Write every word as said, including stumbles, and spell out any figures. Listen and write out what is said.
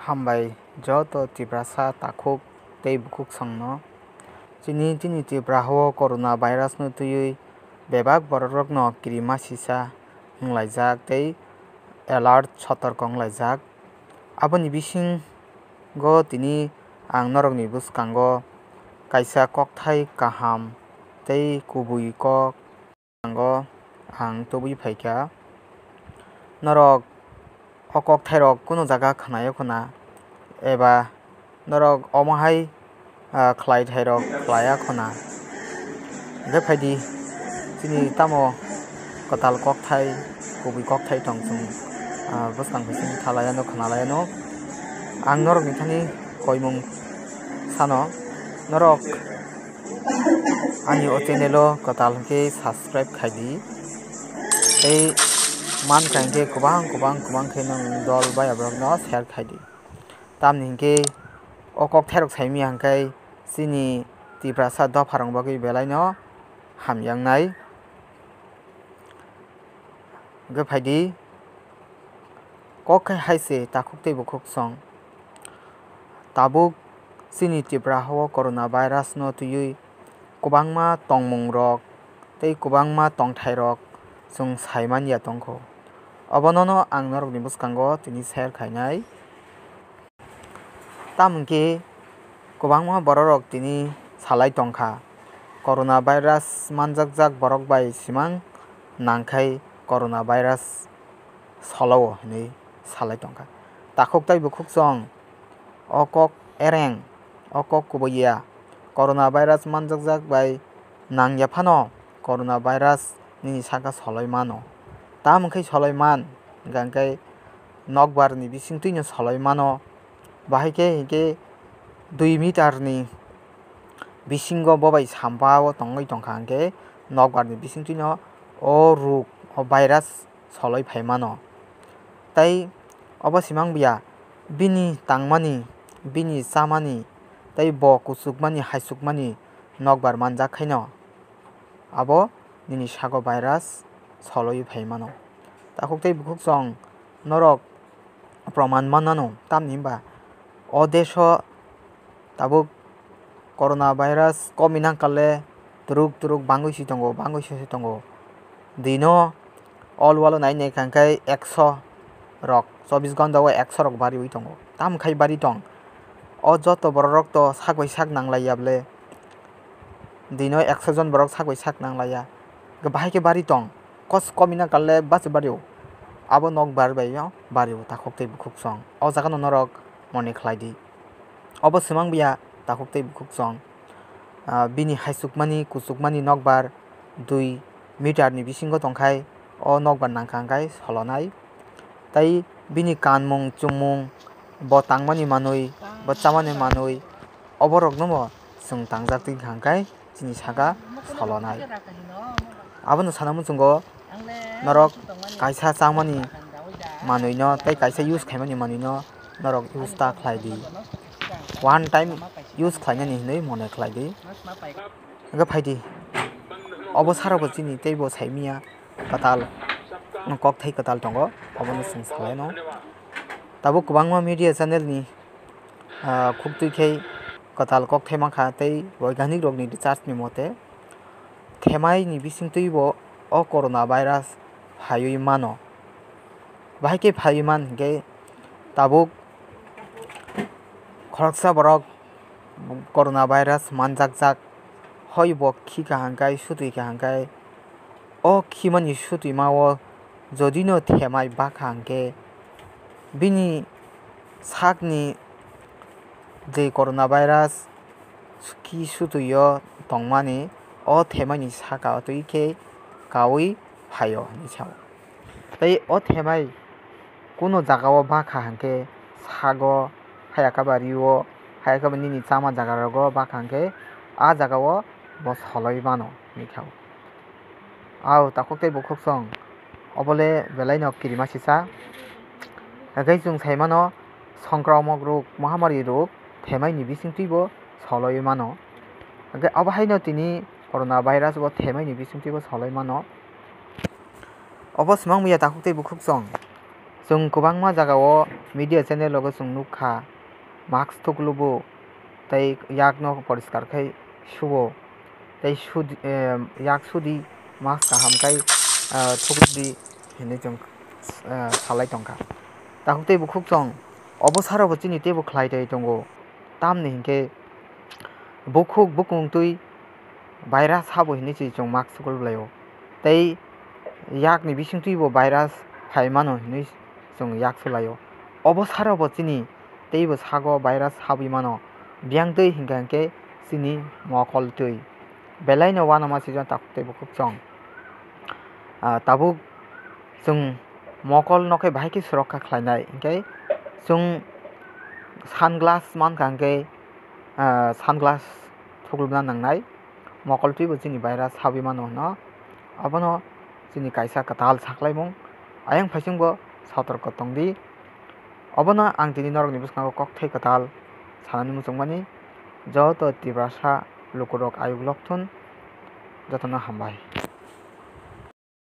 Hambai joto Tiprasa takhuk tei bukhuksongno. Chini, chini Tripura hao corona virus no twiwi bebak borok rokno kirima sisa wnglaijak tei alert sotorko wnglaijak. Aboni bisingo tini ang norokni bwskango kaisa kokthai kaham tei kubui kok bwskango ang tubui phaikha. Norok o kokthairok kunu jaga khwnaio khwna eba norok omo hai, ah, khlai thairok khlaiya khwna. Hwnkhe phaidi chini tamo kwtal kokthai, kubui kokthai tong chwng, ah, bwskang bising thalaiano khwnalaiano. Ang norokni thani koimung sano norok ani o channel o kwtal hwnkhe subscribe khaidi. Tei mankha hwnkhe kwbang kwbang kwbang khe nwng dol baya borokno share khaidi. Tamni hwnkhe o kokthairok saimanya hwnkhe chini Tiprasa dopharokni bagwi belaino hamjaknai. Hwnkhe phaidi kok khe hai se takhuk tei bukhuksong. Tabuk chini Tripura hao corona virus no twiwi kwbangma tongmung rok tei kwbangma tongthai rok chwng saimanya tongkho. Obono no ang norokni bwskango tini share khainai. Tamo hwnkhe kwbangma bororok tini salai tongkha, corona virus manjakjak borok bai simang nangkhai corona virus solo-o hinwi salai tongkha. Takhuk tei bukhuksong, o kok ereng, o kok kubui ya, corona virus manjakjak bai nangya phano corona virus nini saka soloi mano. Tamo hwnkhe soloi man, hwnkhe nokbar ni bisingtwi no soloi mano. Bahai khe hinkhe dui meter ni bisingo bo bai sampa o tongwi tongkha, hinkhe nokbar ni bisingtwi no o ruk, o virus soloi phai mano. Tei obo simang buya bini tangmani, bini chamani, tei bo kuchukmani, haichukmani nokbar manjak khaino abo nini sago virus soloi phai mano. Takhuk tei bukhuksong norok proman mannano, tamni hwnba o desh o tabuk corona virus komi nangkale twrwk twrwk bangwi si tongo, bangwi si tongo. Dino all world o nai nai kha hwnkhe ekso rok, chobbish ghonta o ekso rok bariwi tongo. Tamo khai bari tong? O joto borok rok to sak bai sak nanglai ya bwle. Dino ekso jon borok sak bai sak nanglai ya. Bahai khe bari tong. Kos komi nangkale bachwi bario. Abo nokbar bai o bario takhuk tei bukhuksong. O jaga no norok mone khlai di. Obo swmang buya takhuk tei bukhuksong. Ah, bini haichukmani, kuchukmani nokbar dui meter ni bisingo tongkhai o nokbar nangkha hwnkhe solonai. Tei bini kanmung, chumung, bo tangmani manwi, bo chamani manwi, oborokno bo chwng tangjak tongkha hwnkhe chini saka solonai. Abono sana muchungo norok kaisa chamani manwino tei kaisa use khaimani manwino norok use ta khlai di. One time use khlainani hinwi mone khlai di. Hwnkhe phai di. Obo sara bo chini teibo saimanya kwtal, kokthai kwtal tongo, obono chwng salaino. Tabuk kwbangma media channel ni, ah, khuktwi khe kwtal kokthai mankha tei boiganik rokni research ni mote themai ni bisingtwi bo o corona virus phaiwi mano. Bahai khe phaiwi man hinkhe tabuk khoroksa borok corona virus manjakjak, hoi bo khi kaham khai sutwi kaham khai. O khimani sutwimao jodino themai bakha hwnkhe bini sakni je corona virus khi sutwio tongmani o themaini saka twi khe kaui phaio hinwi sao. Tei o themai kuno jagao bakha hwnkhe sago, hayakhe ba rio, hayakhe ba nini chama jagarogo bakha hwnkhe a jagao bo soloi mano hinwi sao. Ao takhuk tei bukhuksong, obole belaino kirima sisa. Hwnkhe chwng saimano songkramok rok, mahamari rok themaini bisingtwibo soloi mano. Hwnkhe abo haino tini corona virus bo themaini bisingtwibo soloi mano. Obo swmang buya takhuk tei bukhuksong. Chwng kwbangma jagao media channel rogo chwng nukha, mask thuklubo tei yakno poriskar khai suo tei sudi, eh, yak sudi mask kaham khai, ah, thuklubdi hinwi chwng, ah, salai tongkha. Takhuk tei bukhuk chwng obo sarobo chini teibo khlai tei tongo, tamni hinkhe bukhuk bukung twi virus habo hinwi se chwng mask thuklub laio tei yakni bisingtwibo virus phai mano hinwi chwng yak sulaio. Obo sarobo chini teibo sago virus habwi mano, biyang twi hinkha hinkhe chini mokol twi. Belaino uanama season takhuk tei bukhuk chwng, ah, tabuk chwng mokol no khe bahai khe surokkha khlainai hinkhe chwng sunglass mankha hinkhe, ah, sunglass thuklubna nangnai. Mokol twibo chini virus habwi mano hwno. Abono chini kaisa kwtal saklaimung. Ayang phaisingbo sotorko tongdi. Obono ang tini norokni bwskango kokthai kwtal sanani muchungmani. Joto Tiprasa lukurok ayuk lokthun. Jotono hambai.